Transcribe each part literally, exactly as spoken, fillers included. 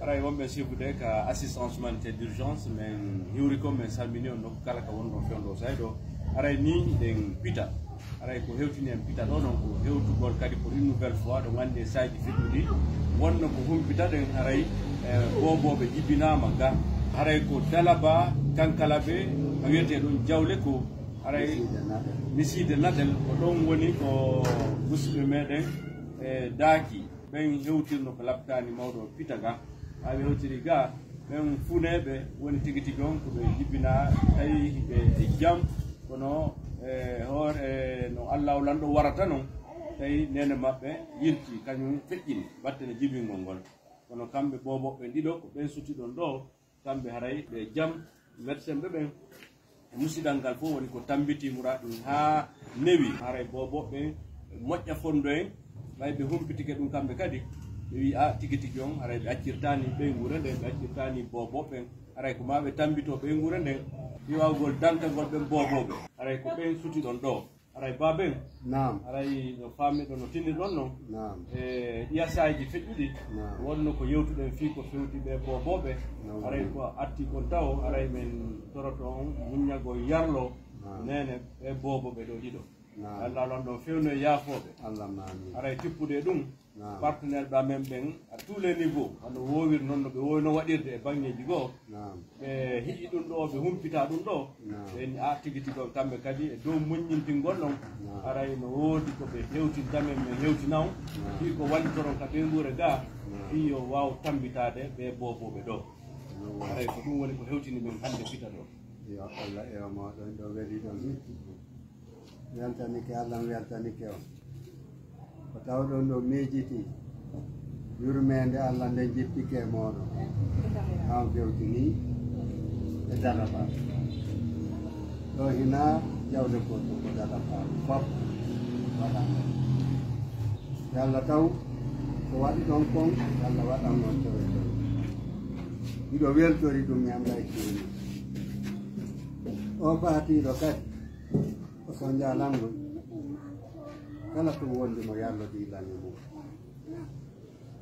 Haray wonɓe sibude ka assistance humanitaire d'urgence, men hiwri ko men salmini on nokku kala ka wonɗon fewndo sayɗo. Haray ni ɗen pita. Haray ko hewtini en pita ɗo non ko hewtugol kadi pour une nouvelle fois ɗo nganndi e saaji feƴƴuɗi wonno ko humpita ɗen haray, eh, boobooɓe jibinaama ga. Haray ko Dalaba Kankalabe ka wiyetee ɗon Jawle ko haray Misiide Naɗel. Misiide Naɗel ko ɗon woni ko musidɓe meɗen, eh, daaki. Ɓen hewtirno ko laptaani mawɗo o pita ga. Haa ɓe hewtiri ga, ɓen funeeɓe woni tigi tigi on ko ɓe jibinaa, tawi ɓe e jam, kono e hoore no Allaahu Lanɗo warata non, tawi neene maɓɓe yilti, kañum feƴƴini batte no jibingol ngol. Kono kamɓe booboɓe ɗiɗo, ko ɓen suti ɗon ɗoo, kamɓe haray ɓe jam, médecin ɓe ɓen, e musidal ngal fof woni ko tambitii muraaɗum haa newi. Haray booboɓe moƴƴa fondo en, ɓay ɓe humpitike ɗum kamɓe kadi, ɓe wi'i, "A, tigi tigi on, haray ɓe accirtaani ɓeynguure nden, ɓe accirtaani booboɓe ɓen, haray ko maa ɓe tambitoo ɓeynguure nden, fii waawgol dantagol ɓen booboɓe." Haray ko ɓen suti ɗon ɗoo. Haray baaben, Naam. Haray no faamiɗon no tinirɗon non. Naam. E ɗiya saaji feƴƴuɗi, Naam. Wonno ko yewtuɗen fii ko fewti ɓe boobooɓe. Naam. Haray ko atti kon tawo, haray men toroto on muññagol yarlo Naam. Neene ɓe boobooɓe ɗo ɗiɗo. Naam. Allah lon ɗon fewno e yaafooɓe. Allah maami. Haray tippude e ɗum, Naam. Partenaire ɓe amen ɓen, à tous les niveaux, hono woowir non no ɓe woowno waɗirde e baŋŋeeji goo. Naam. Ɓe hi'i ɗum ɗoo, ɓe humpita ɗum ɗoo. Naam. Ɓe ni, a, tigi tigi on kamɓe kadi e dow muññintingol non. Naam. Haray no woodi ko ɓe hewtinta men, men hewtina on. Naam. Fii ko wallitoron ka ɓeynguure gaa, Naam. Fii yo waaw tambitaade ɓe boobooɓe ɗoo. Naam. Haray ko ɗum woni ko hewtini men hannde fita ɗoo. Yo Allah e o mooɗon ɗo weli ɗon. Weltanike Allah, mi weltanike on. Ko tawɗon ɗo miijitii, yurmeende Allah nden jippike e mooɗon. Haa on hewtinii e Dalaba. Ɗo hinaa jawle goɗɗo, ko Dalaba fof waɗanoo. Yo Allah taw ko waɗi ɗon kon, yo Allah waɗan on towe towe. Miɗo weltori ɗum, mi anndaa e kiwmi. O faatiiɗo kadi, o sonjaa lanngol. Kala ɗum wondi mo yallodii lan e mum.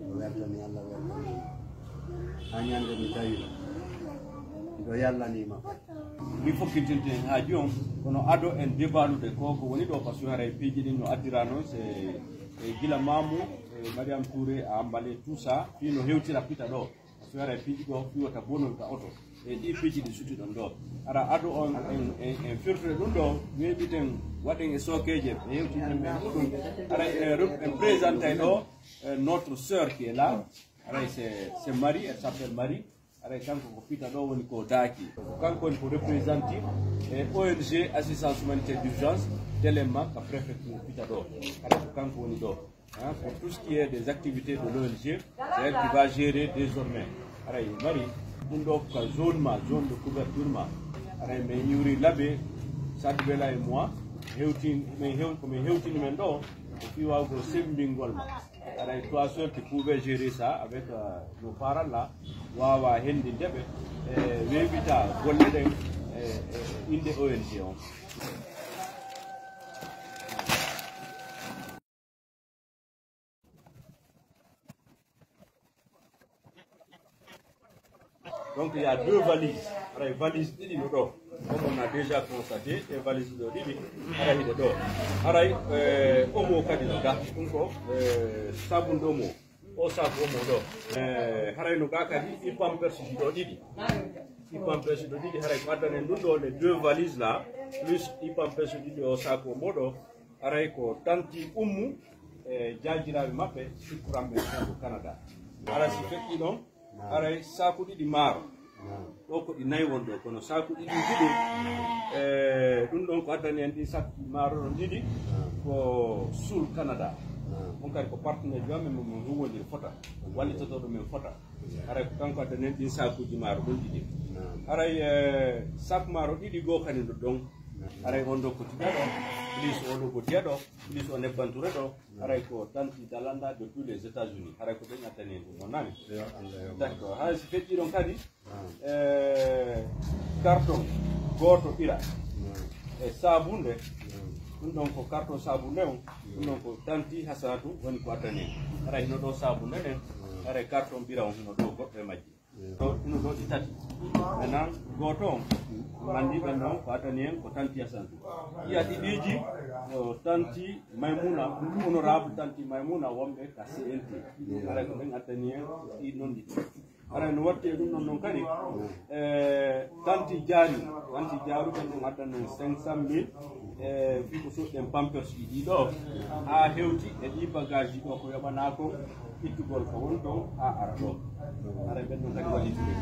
O weltani Allah, weltani mo. Haa ñannde mi tawi mo. Miɗo yallanii ma kadi. Mi fokkitinten haaju on, kono ado en debalude ko ko woni ɗo, parce que haray piiji ɗin no addira non, c'est, e gila Mamu, e Mariam Touré, a Ambale, tout ça, fii no hewtira pita ɗo. Parce que haray piiji ɗo, fii wota bonol ka oto. E ɗi piiji ɗi suti ɗon ɗo. Ara ado on, en, en, en firtude ɗum ɗo, weeɓiten, waɗen e sookeeje, ɓe hewtinen ɓe ɗum. Ara en, en présentay ɗo, euh, notre sœur qui est là. Haray c'est, c'est Marie, elle s'appelle Marie. Haray kanko ko pita ɗo woni ko daaki. Ko kanko woni ko représenté e O N G assistance humanitaire d'urgence, Téléma ka préfecture pita ɗo. Haray ko kanko woni ɗo. Hein, pour tout ce qui est des activités de l'O N G, c'est elle qui va gérer désormais. Haray Marie, ɗum ɗo ko zone ma, zone de couverture ma. Haray men iwri laɓe, Sadbela e moi, hewtin, men hew-, ko men hewtini men ɗo, ko fii waawugol semmbingol ma. Haray toi seul tu pouvais gérer ça avec, euh, nos parents là, waawa henndinde ɓe, e weeɓita golle ɗen, e, e innde O N G on. Donc, il y a deux valises. Haray valise ɗiɗi no ɗo. Comme on a déjà constaté, e valise ɗo ɗiɗi, haray hiɗe ɗo. Haray, eh, omo kadi no ga. Ɗum ko, eh, sabunde omo. O saku omo ɗo. Eh, haray no ga kadi, i pampers ɗo ɗiɗi. I pampers ɗo ɗiɗi, haray ko addanen ɗum ɗo, les deux valises là, plus i pampers ɗiɗi o saku omo ɗo. Haray ko tanti ummu e jaajiraaɓe maɓɓe, sikkuramɓe ko Canada. Haray si feƴƴi ɗon, haray saaku ɗiɗi maaro. Ɗo ko ɗi nayi won ɗo, kono saaku ɗiɗi ɗiɗi, e, ɗum ɗon ko addani en ɗin saaku maaro ɗon ɗiɗi, ko Sul Canada. On kadi ko partenaire jo amen, mo, mo huwwondiri fota, wallitotooɗo men fota. Haray ko kanko addani en ɗin saakuuji maaro ɗum ɗiɗi. Haray, e, saaku maaro ɗiɗi goo kadi no ɗon. Haray on ɗo ko tiya ɗo, plus o ɗo ko tiya ɗo, plus o nebbanture ɗo. Haray ko tanti dalanda depuis les États-Unis. Haray ko ɓen addani en ɗum, non nani? Yo Allah yo. D'accord. Haray si feƴƴi ɗon kadi, e, carton gooto ɓira. E saabunde, ɗum ɗon ko carton saabunde on, ɗum ɗon ko tanti Hasanatu woni ko addani en. Haray hino ɗo saabunde nden, Haray carton ɓira on hino ɗo goɗɗo e majji. Ɗo, hino ɗo ɗi tati. Maintenant, gooto on, on anndi ɓen ɗon, ko addani en ko Tanti Asantu. Yiya ɗiɗiiji, ko Tanti Maymuna, honorable Tanti Maymuna wonɓe ka C N T. Haray ko ɓen addani en ɗi non ɗi. Haray no watti e ɗum ɗon non kadi, e, Tanti Jaaru, Tanti Jaaru ɓen ɗon addan non cinq cent mille, e, fii ko soɗɗen pampers ɗi ɗo, haa hewti e ɗi bagage ɗi ɗo ko yoɓanaa kon, ittugol ko woni ɗon haa ara ɗo. Haray ɓen ɗon kadi wallitire.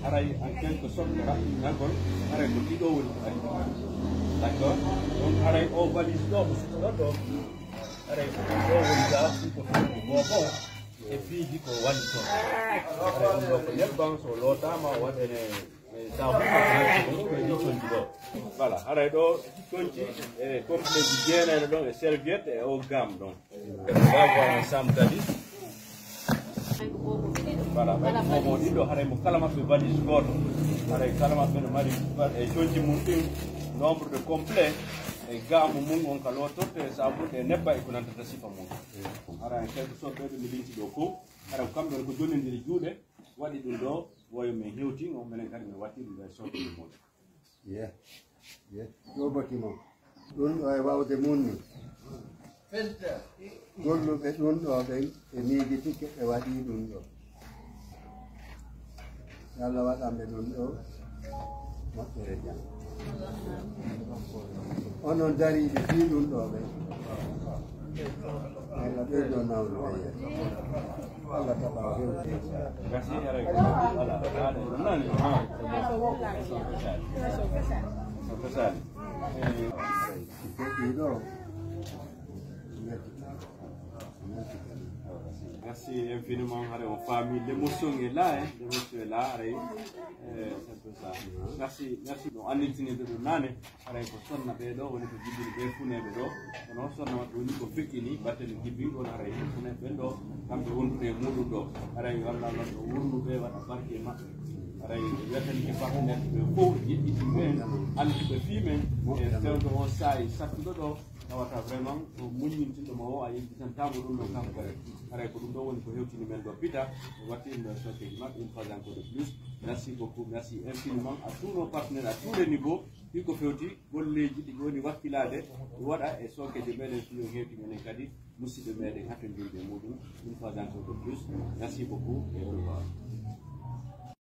Haray en quelque sorte raɓɓinagol, haray ko ɗiɗo woni ko ari. D'accord? Donc haray o valise ɗo ko suttuɗo ɗo, haray ko ɗum ɗo woni ga ɗum ko fii ko boobo e piiji ko wali toon. Haray ɗum ɗo ko nebbam so lootaama waɗene. Voilà, haray ɗo conci e complet ji jeenayno ɗon e serviette e o gamme ɗon. Voilà, voilà, Sam kadi. Voilà, ɓay ko mo ɗiɗo, haray mo kala maɓɓe valise gooto. Haray kala maɓɓe no mari e conci mum ɗin, nombre de complet e gamme mum on ka lootorte, sabunde e nebba e ko nantata sifa mum. Hara en quelque sorte ɓe mi linti ɗo ko, hara ko kamɓe ko jonnindiri juuɗe, waɗi ɗum ɗo, woyo men hewti, on menen kadi men watti ɗum ɗo e sorte mum. Ye, ye, ɗo boti mo. Ɗum ɗo e wawde mum ni. Golluɓe ɗum ɗo ɓen ɓe miijitike ɓe waɗi ɗum ɗo. Yo Allah waɗan ɓe ɗum ɗo moƴƴere jam. Onon dariiɓe fii ɗum ɗo ɓen. Allah ɓeydo nawnude yeeso. Allah taɓa o hewti. Merci, haray ko, voilà, haala ɗum nani. Ɗiɗo. Merci infiniment, haray on faami, l'émotion est là, hein, l'émotion est là, haray, euh, c'est un peu ça. Merci, merci, no anndintinde ɗum naane, haray ko sonna ɓee ɗo, woni ko jibini ɓee funeeɓe ɗo, kono sonna maɓɓe woni ko feƴƴini, batte no jibini ɗon, haray ko funeeɓe ɓen ɗo, kamɓe wondude e muɗum ɗo, haray yo Allah waɗ ɗo wurnuɓe, waɗa barke e maɓɓe, haray ɓe wiyata ni ke partenaire ɓe fof, yeɗɗitii ɓe, annduɓe fii men, e fewndo on saa'i sattuɗo ɗo, tawata vraiment ko muññintinɗo ma o, a yejjitantaamo ɗum ɗon kanko kadi. Haray ko ɗum ɗo woni ko hewtini men ɗo pita, watti ɗum ɗo e sookeeji maɓɓe, une fois encore de plus. Merci beaucoup, merci infiniment à tous nos partenaires, à tous les niveaux, fii ko fewti golleeji ɗi woni wakkilaade waɗa e sookeeje meɗen, fii on hewti menen kadi, musidɓe meɗen, hatondirde e muɗum, une fois encore de plus. Merci beaucoup et au revoir.